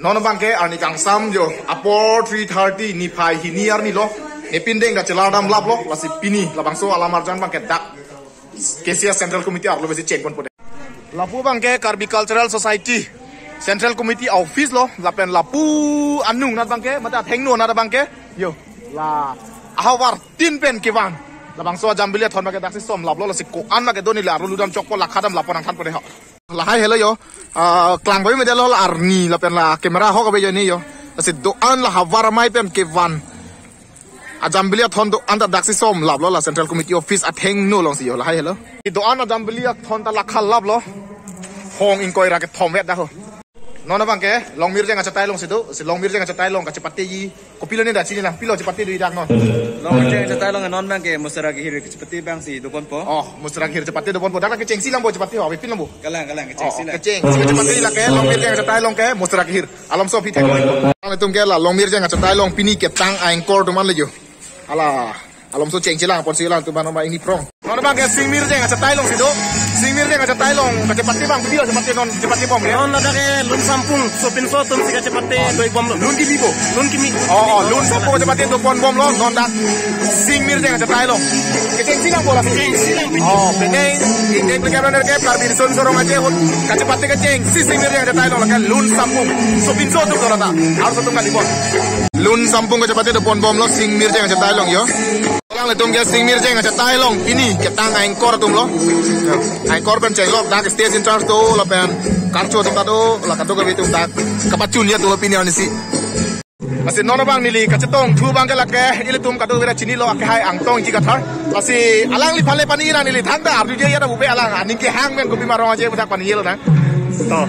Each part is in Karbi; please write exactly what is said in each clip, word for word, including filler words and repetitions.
Non abangke arni kangsam jo, apor three thirty niphai hini arni lo. Ne pindeng kachelar damlaplo, lasi pini labangso alam arjan abangke dak K C S Central Committee arlo besi chengponpo de. Lapu abangke Karbi Cultural Society Central Committee office lo, lapen lapu anung anat abangke, mate athengno anat abangke. Yo, la ahavar tin pen kevan. Labangso ajambili athon abangke daksi somlaplo, lasi ko-an abangke do neli arlo ludam chokpo, la khadam lapu nangthanpo de ho. Lahai helo yo. Ah, klang bai medal lo arni lapen la camera hok abe jo ni yo. Lasi do-an la havar amei pen kevan ajambili athon do-an ta daksi somlaplo la Central Committee office athengno alongsi yo. Lahai helo. Do-an ajambili athon ta la khallaplo. Hong ingkoi ra kethom vet da ho. Non abangke Longmirjeng achatai alongsi do. Si Longmirjeng achatai along kachepate ji. Kopilo ne da chini na. Pilo chepate do idak non. Longmirjeng achatai along non abangke Musra Kehir chepate abangsi doponpo. Oh, Musra Kehir chepate doponpo. Dak kechengsi lang bo chepate ho. Abe pin lang bo. Kalang, kalang, kechengsi lang. Oh, kecheng. Si chepate lake Longmirjeng achatai along ke Musra Kehir. Alam so phi thek. Alanglitum ke la Longmirjeng achatai along pini ketang anchor atum an le jo. Ala, alam so chengsi lang apotsi alanglitum an ma ini prong. Non abangke Singmirjeng achatai alongsi do. Singmirjeng achatai along kachepate abang pilo chepate non chepate bom ya. Non ladak ke Lun Sampung, sopinso atumsi kachepate doibomlo. Lun kimi bo. Lun kimi. Oh, oh, Lun Sampung kachepate doponbomlo. Non dak Singmirjeng achatai along. Kechengsi lang bo la. Kechengsi lang. Oh, penang. Ingdeng plekep raner kep Karbi Riso-Nimso Rong Aje ahut kachepate kechengsi Singmirjeng achatai along lake Lun Sampung. Sopinso atum do lata. Arloso atum kalibom. Lun Sampung kachepate doponbomlo Singmirjeng achatai along yo. Alanglitum ke Singmirjeng achatai along pini ketang anchor atumlo. Anchor pen chenglok dak stage in charge do lapen karcho atum ta do la kadokave atum dak kapachun ya do pini anisi. Lasi non abang neli kachetongthu abangke lake ilitum kadokave ra chinilo, akehai Angtong Ingti Kathar. Lasi alangliphan le pani nang neli thangta arju je ya ta bupe alang aning kehang pen kopi ma Rong Aje pu dak pani yelo nang. To,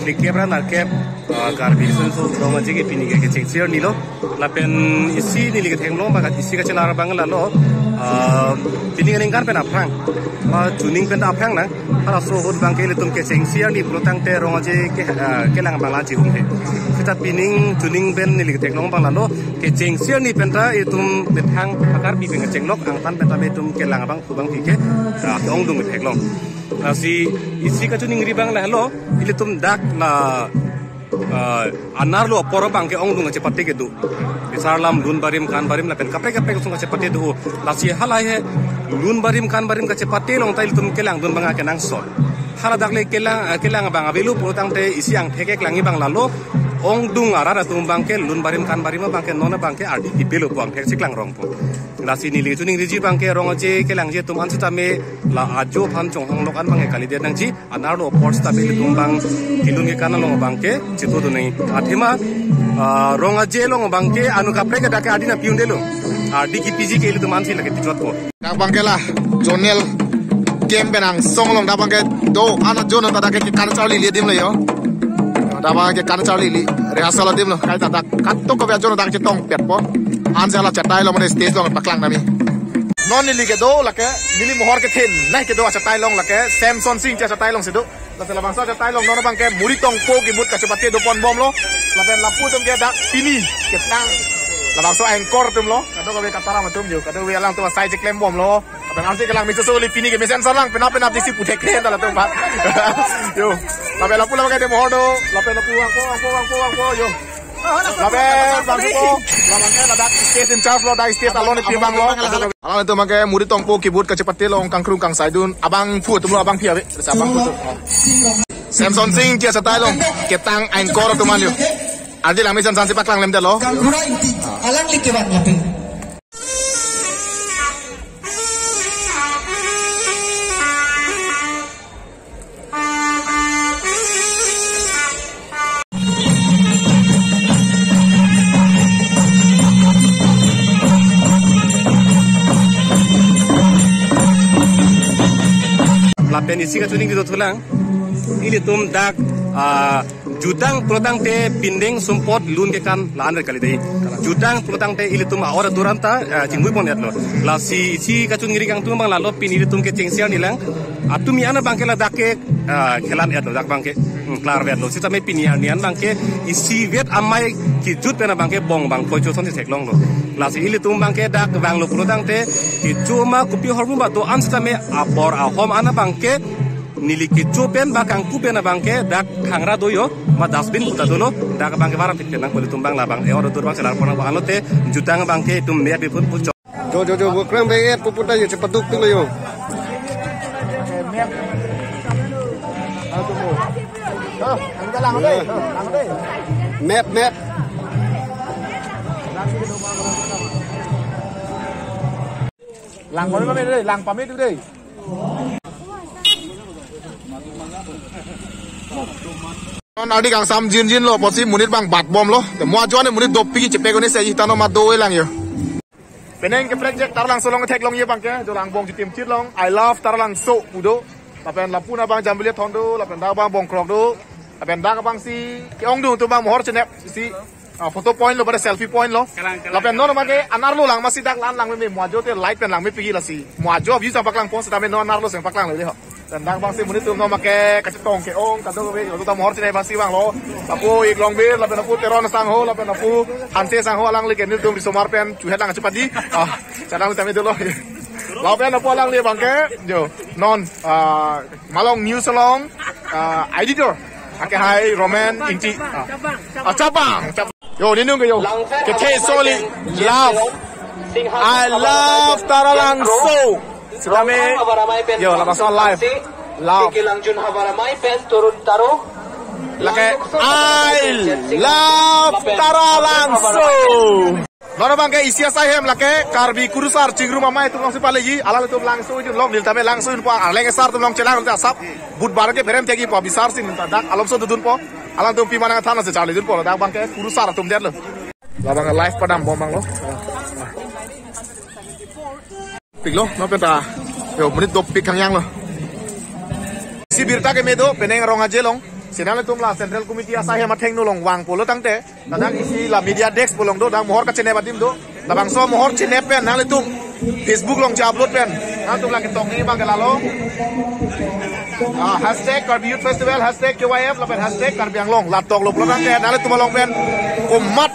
plekep raner kep, ah, Karbi Riso-Nimso Rong Aje ke pini ke kechengsi arni lo. Lapen isi neli ketheklong abang isi kachelar abang lalo, ah, pini aningkan pen aphrang. Ah, chuning pen ta aphrang nang. Halaso ahut abangke ilitum kechengsi arni pulotangte Rong Aje ke, ah, kelang abang la chihum he. Seta pining chuning pen neli ketheklong abang lalo. Kechengsi arni pen ta ilitum methang a-Karbi pen kechenglok angtan pen ta ilitum kelang abang pu abang pike, ah, ke-ongdung ketheklong. Lasi isi kachiningri abang lahelo, ilitum dak la, ah, anerlo apor abangke ongdung kachepate kedo. Bisar alam lun barim kan barim lapen kaprek kaprek asong kachepate do. Lasi halahei lun barim kan barim kachepate along ta ilitum kelangdun abang kenangsot. Haladak le kelang, eh, kelang abang avelo pulotangte isi angthek kelangji abang lalo. Ongdung arat atum abangke lun barim kan barim abangke non abangke ardi kipilo pu angthek si klangrongpo. Lasi neli chuningriji abangke Rong Aje kelangji atum an sitame la ajo aphan chonghonglok an abangke kalidet nangji. Anerlo apor sitame ilitum abang kelun kekan along abangke chitodun nangji. Athema, ah, Rong Aje along abangke anu kaprek ke dak ke ardi nangpi-un-edetlo. Ardi kipiji ke ilitum ansi lake pichotpo. Dak abangke la zonal camp pen angsong along dak abangke do-an ajo non ta dak ke kekan charlili adim lo yo. Dak abangke kekan charlili rehearsal adim lo. Kaita dak kadokave ajo non dak chetongpetpo. Ansi la achatai along mane stage along paklang nami. Non neli kedo lake, neli mohor kethenei kedo achatai along lake, Samson Singti achatai alongsi do. Lasi labangso achatai along non abangke Muri Tongpo kibut kachepate doponbomlo. Lapen lapu atum ke dak pini ketang labangso anchor atumlo. Kadokave kataram atum jo, kadokave alangtum asai cheklembomlo. Lapen arsi kelang miso soli pini ke mesen sarlang penap penap diksi puthek kre anta latum ba. Yo. Lapen lapu labangke de mohor do. Lapen lapu angpo, angpo, angpo, angpo, yo. Lapen bang ko, labangke ladak stage in charge lo, dak stage alon ipibanglo. Alanglitum abangke Muri Tongpo kibut kachepate along kangkrung kangsaidun abangphu atumlo, abangpi ave. Terus abangphu atum. Samson Singti achatai along ketang anchor atum an yo. Ardi lang mesen sansi paklang lemdetlo. Kangkura Ingti, alangli kevan ya pe. Lapen isi kachiningri dothulang, ilitum dak, ah, jutang pulotangte pindeng sumpot lun kekan la-an ret kali dei. Jutang pulotangte ilitum a-or atur anta, ah, chingvui pon-etlo. Lasi isi kachiningri kangtung abang lalo pini ilitum kechengsi arni lang. Atum ian abangke ladak ke, ah, kelan-etlo dak abangke. Hmm, klarvetlo. Sitame pini arni an abangke isivet amei kejut pen abangke bong bang poicho sonsi theklonglo. Lasi ilitum abangke dak vanglo pulotangte kecho ma kopi ahormu ba do-an sitame apor ahom an abangke Neli kecho pen ba kangpu pen abang ke dak hangra do yo, ma dustbin puta dolo, dak abang ke varapik pen nangpo, ilitum abang labang e-order abang chelar pon abang, alote jutang abang ke itum me abi pun pucho. Jo, jo, jo, bukrang be e puputa yo, chepaduk tu lo yo. Map, map. Lang pamit, pamit dei, lang pamit dei. Non adi kangsam jinjin lo, pusi monit abang bat bom lo. Te mo ajo ne monit dopik chepek ko ne se ita no ma do lang yo. Penang ke prek jek Taralangso along theklong ye abang ke, jo lang bong chitim chit long, "I love Taralangso" pu do. Lapen lapu na abang jambilia thon do, lapen dak abang bongkrok do. Lapen dak abang si ke-ong do, itum abang mohor chenep si, ah, photo point lo, pada selfie point lo. Kalang, kalang. Lapen non abang ke anerlo lang, masi dak la-an lang me, mo ajo te light pen lang me pigi lasi. Mo ajo view sang paklang pon setame non anerlo sang paklang lo dei ho. Lapen dak abang si monit atum non abang ke kachetong ke-ong, kadokave, itum mohor chenep abang si abang lo. Lapu ik longbir, lapen lapu Teron sangho, lapen lapu Hanse sangho, alangli ke nelitum risomar pen chuhet lang chepadi. Ah, chadang tame dolo. Lapen lapu alangli abang ke, jo, non, ah, Malong News along, ah, editor. Ake hai Roman Ingti. Ah. Ah, Chabang, Chabang. Yo, ninung ke yo. Kethe soli, love. "I love Taralangso" setame. Yo, labangso live. Love. Lake, "I love Taralangso." Non abang ke isi asai hem lake Karbi kurusar chingrum amei atum along si paleji, alanglitum langso-un lok, neli tame langso-un po, arleng asar atum along chelang ta sap, but bar ke berem tegi po, bisar si neli ta dak alomso dodun po, alangtum pima nangthan si charli dun po, dak abang ke kurusar atum det lo. Labang ke live padam bom abang lo. Pik lo, non pen ta. Yo, monit dopik kang yang lo. Si birta keme do, penang rong aje along. Si nanglitum la Central Committee asai hem athengno along vangpo lo tangte. Ladak isi la media desk pu along do, dak mohor kachenep adim do. Labangso mohor chenep pen nanglitum Facebook along che-upload pen. Nanglitum la ketok ni abang ke lalo. Ah, hashtag Karbi Youth Festival, hashtag K Y F, lapen hashtag Karbi Anglong. La toklo pulo tangte nanglitum along pen komat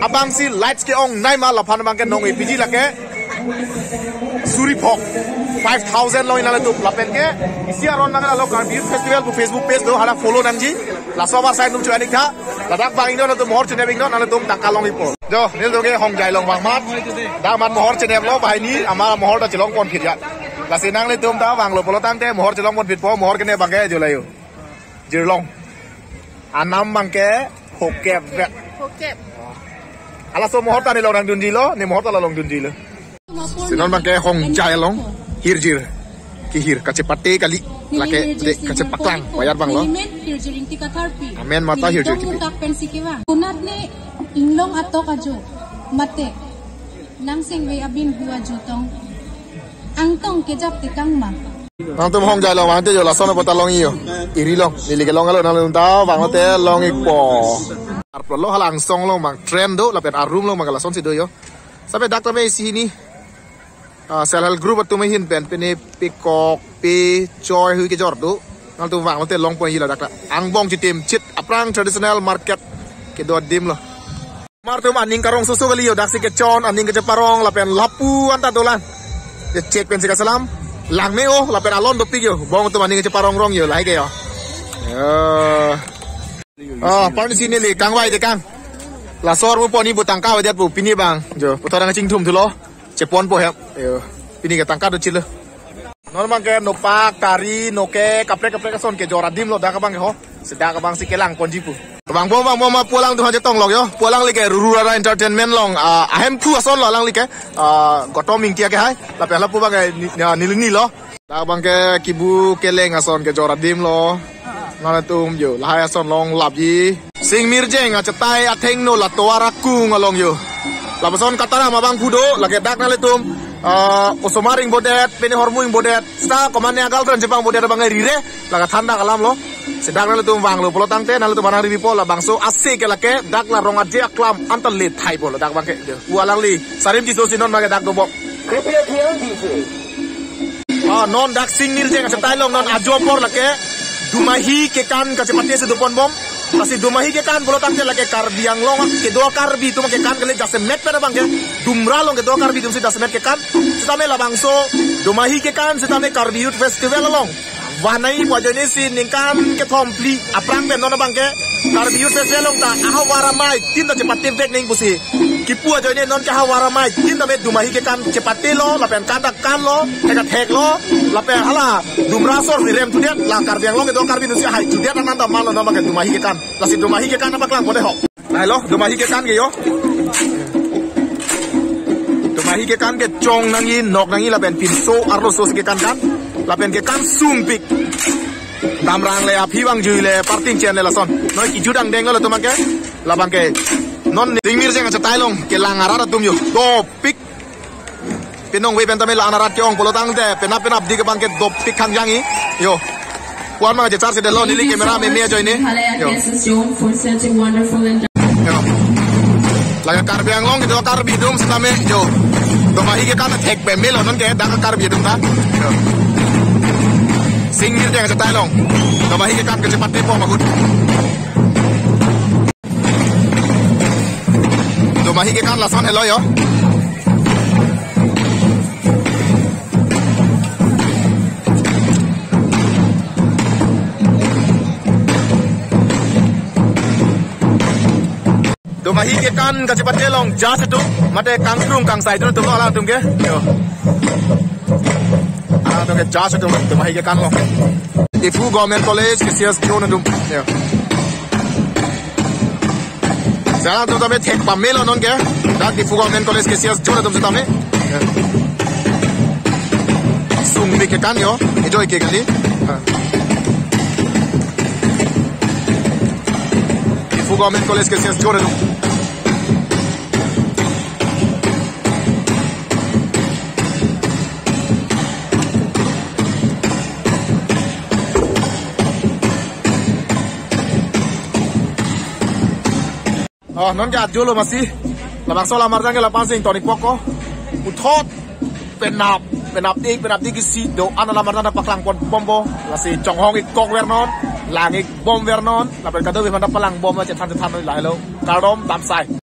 abang si likes ke-ongnei ma, laphan abang ke nong-e piji lake suri phok five thousand lo nanglitum, lapen ke isi aron abang ke lalo Karbi Youth Festival pu Facebook page do, hala follow nangji. Laso abar sai num chuan ik tha. Ladak vang iknon, nanglitum mohor chenep iknon, nanglitum tangka long-ikpo. Jo, nelitum ke Hongjai along vang amat. Dak amat mohor chenep lo, banghini amat mohor ta chelong pon phit ya. Lasi nanglitum ta vanglo pulo tangte mohor chelong pon phit po, mohor kenep abang ke jo la yo. Jirlong. Anam abang ke Hokep vet. Hokep. Halaso mohor ta ne long nangdunji lo, ne mohor ta la long dunji lo. Si non abang ke Hongjai along hirjir. Kehir kachepate kali. Lake de kachepaklang wayar abang lo. Amen mata hirjir kipi. Konat ne inglong atok ajo. Mate. Nang sengve abin hu ajo tong. Angtong kejap tekang ma. Nangtum Hongjai along vangte jo, lason apo ta long-i yo. Iri long, neli ke long alo, nangtum ta vanglote long-ikpo. Arplo lo, hala angsong along abang trend do, lapen arum along abang lason si do yo. Sabe dak tame isi hini. Ah, self help group atum ahin pen, pine pekok, pe, choi, hui kejor do. Nangtum vanglote longpo hila dak ta. Angbong chitim chit, aphrang traditional market kedo adim lo. Mar atum aning karong soso kali yo, dak si kechon, aning kacheparong, lapen lapu anta dolang. Ye check pen si kaselam, lang me-o, lapen alon dopik yo, bong atum aning kacheparong rong yo, lahai ke yo. Yo. Oh, pan si neli, kangvai tekang. Laso armu pon ni bu tangka avedet pu, pini abang. Jo, puthot nangchingthum thulo, cheponpo hem. Yo, pini ke tangka do chilo. Non abang ke nopak, kari, noke, kaprek kaprek ason kejor adim lo dak abang ke ho. Si dak abang si kelang ponji pu. Vang bom, vang bom ma pu alangtum ha chetong lok yo. Pu alangli ke Ruru Rara Entertainment along, ah, ahemphu ason lo alangli ke. Ah, Gotom Ingti ake hai. Lapen lapu abang ke ni-, ah, Nilini lo. Dak abang ke kibu keleng ason kejor adim lo. Nanglitum jo, lahai ason long lapji. Sing Mirjeng achetai athengno la tovar akung along yo. Lapuson kataram abang phu do, lake dak nanglitum, ah, osomar ingbodet, pine hormu ingbodet, seta komatne agal tran chepangbodet abang rire, lake than dak alam lo. Si dak nanglitum vanglo pulo tangte, nanglitum anang ribipo, labangso ase ke lake, dak la rong aje aklam, anta le thaipo lo, dak abang ke. Pu alangli, Sarim Tisso si non abang ke dak dobok. Ah, non dak Sing Mirjeng achetai along non ajo apor lake Domahi Kekan kachepate si dopon bom. Lasi Domahi Kekan pulo tangte lake Karbi Anglong kedo Karbi atum kekan kali, jasemet pen abang ke. Dumra along kedo Karbi atum si jasemet kekan. Setame labangso Domahi Kekan setame Karbi Youth Festival along Vanai pu ajoine si ningkan kethom phli aphrang pen non abangke Karbi Youth Festival along ta ahavar amei tin ta chepate vek nangji pusi kipu ajoine non ke ahavar amei tin ta me Domahi kekan chepatelo lapen kan ta kanlo, thek ta theklo, lapen hala dumra asor rirem thudet, la Karbi Anglong kedo Karbi atum si hai thudet anan ta malo non abangke Domahi kekan. Lasi Domahi kekan nangpaklang pon-e ho. Lahelo, Domahi kekan ke yo. Domahi kekan ke chong nangji, nok nangji lapen pinso arloso si kekan kan. Lapen kekan sungpik. Damrang le aphi vangjui le parting chen le lason. Noi kejut angdeng lo latum abangke. Labangke. Non Singmirjeng achetai along kelang arat atum yo. Dopik. Pinong ve pen tame la-an arat ke-ong pulo tangte penap penapdik abangke dopik khangjangji. Yo. Puan mang je charge de lo neli camera meme ajoine. Yo. Yo. Lake Karbi Anglong kedo Karbi atum setame yo. Domahi kekan thek pemelo non ke dak Karbi atum ta. Yo. Singmirjeng achetai along. Domahi kekan kechepate pon ahut. Domahi kekan lason helo yo. Domahi kekan kachepate along judge atum mate kangkrung kangsai atum lo, hala atum ke. Yo. Hala atum ke judge atum Domahi kekan along. Diphu Government College K C S Zone atum. Yo. Sela atum tame thek pamelo non ke. Dak Diphu Government College K C S Zone atum setame. Sungpik kekan yo, ejoi ke kali. Ha. Diphu Government College K C S Zone atum. Oh, non ke ajolo masi. Labangso alam arjang ke lapan sing tonik poko. Puthot penap, penapdik, penapdik isi do-an alam arjang paklang pon bombo. Lasi chonghong ik kok vernon, lang ik bom vernon. Lapen kadokave manda palang bom chethan chethan noi lahelo. Kardom damsai.